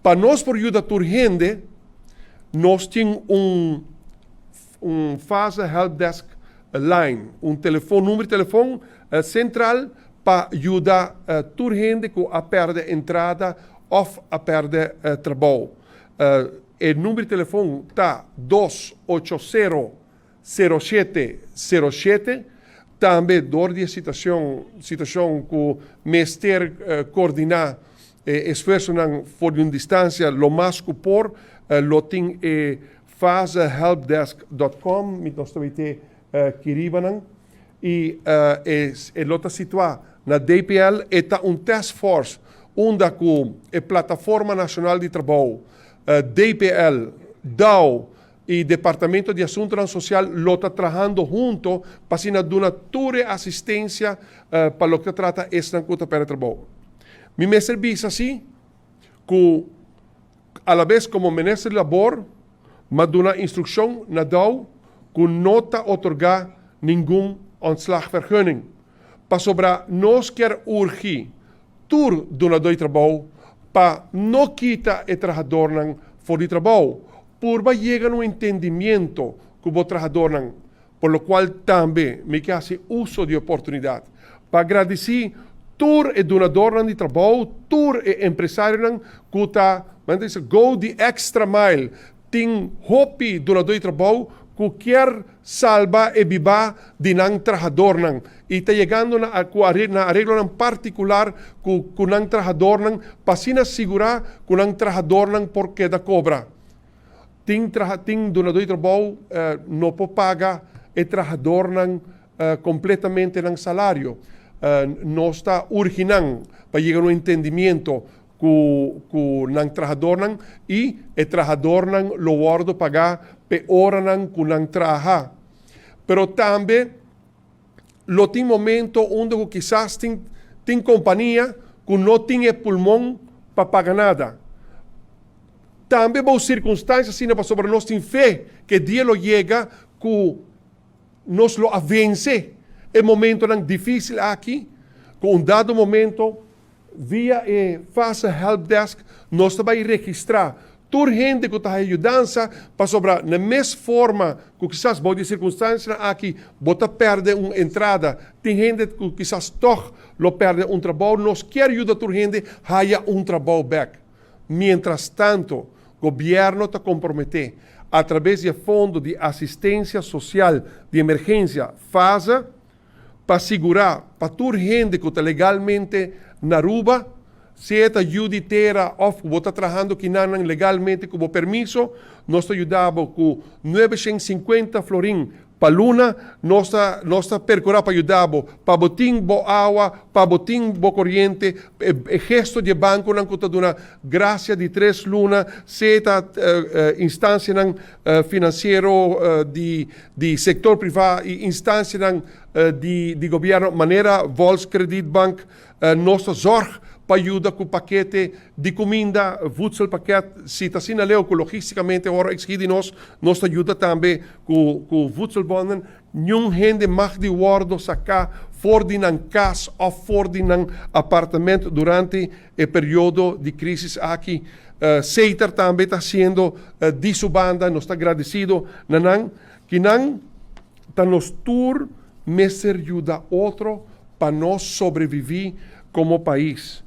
Pa nos por yuda tur hende, nos tin un FASE Helpdesk line, un telefon, number di telefon sentral pa yuda tur hende ku a pèrdè entrada òf a pèrdè trabou. E number di telefon ta 280 0707. Tambe dor di situashon ku mester koordiná esfuersonan for di un distansia lo mas ku por, lo tin e fasehelpdesk.com, mi nos ta kiribanan i e lo ta situá na DPL. E ta un task force unda ku e Plataforma Nashonal di Trabou, DPL, DAO i Departamento di Asuntu Sosial lo ta trahando huntu pa asina duna tur asistensia pa loke ta trata esnan ku ta pèrdè trabou. Mi mester bisa asina ku alabes komo minister di Labor, m'a duna instrukshon na DAO ku no ta otorgá ningun ontslagvergunning. Pasobra nos ke urgi tur dunadó di trabou pa no kita e trahadónan for di trabou. Purba yega na un entendimentu ku e trahadónan, por lo kual tambe mi ke hasi uso di oportunidat pa gradisí tur e dunadónan di trabou, tur e empresarionan ku ta go the extra mile. Tin hopi dunadó di trabou ku ke salba e bida di nan trahadónan i ta yegando na areglonan partikular ku nan trahadónan pa asina sigurá ku nan trahadónan por keda kobra. Tin dunadó di trabou no por paga e trahadónan kompletamente nan salario. Nos ta urgi nan pa yega na un entendimentu ku nan trahadónan i e trahadónan lo wòrdu pagá pa oranan ku nan traha. Pero tambe lo tin momento unda kisas tin kompania ku no tin pulmon pa paga nada. Tambe bon sirkunstansia asina, pasobra nos tin fe ku dia lo yega ku nos lo a vense e momentonan difísil aki, ku un dado momento via e FASE Helpdesk nos ta bai registrá tur hende ku ta yudansa, pasobra na mes forma ku kisas bou di sirkunstansia aki bo ta pèrdè un entrada, tin hende ku kisas toch lo pèrdè un trabou. Nos ke yuda tur hende haya un trabou bèk. Mientras tanto, gobièrnu ta komprometé a traves di Fondo di Asistensia Sosial di Emergensia, FASE, pa sigurá pa tur hende ku ta legalmente na Aruba, sea ta yu di tera òf bo ta trahando akinan legalmente ku permiso, nos ta yudando ku 950 florin pa luna. Nos ta perkurá pa yuda pa bo tin bo awa, pa bo tin bo koriente, e gesto di bankonan ku ta duna grasia di 3 luna, sea ta instansianan finansiero di sektor privá i instansianan di gobièrnu, manera Volkskredietbank, nos ta zorg pa yuda ku pakete di kuminda, voedselpakket. Si ta asina leu ku logístikamente ora eksigí di nos, nos ta yuda tambe ku voedselbonnen. Ningun hende mag di wòrdu saká for di nan kas òf for di nan apartamento durante e periodo di krísis aki. Setar tambe ta hasiendo di su banda, nos ta gradesido na nan, ku nan ta nos tur mester yuda otro pa nos sobreviví komo pais.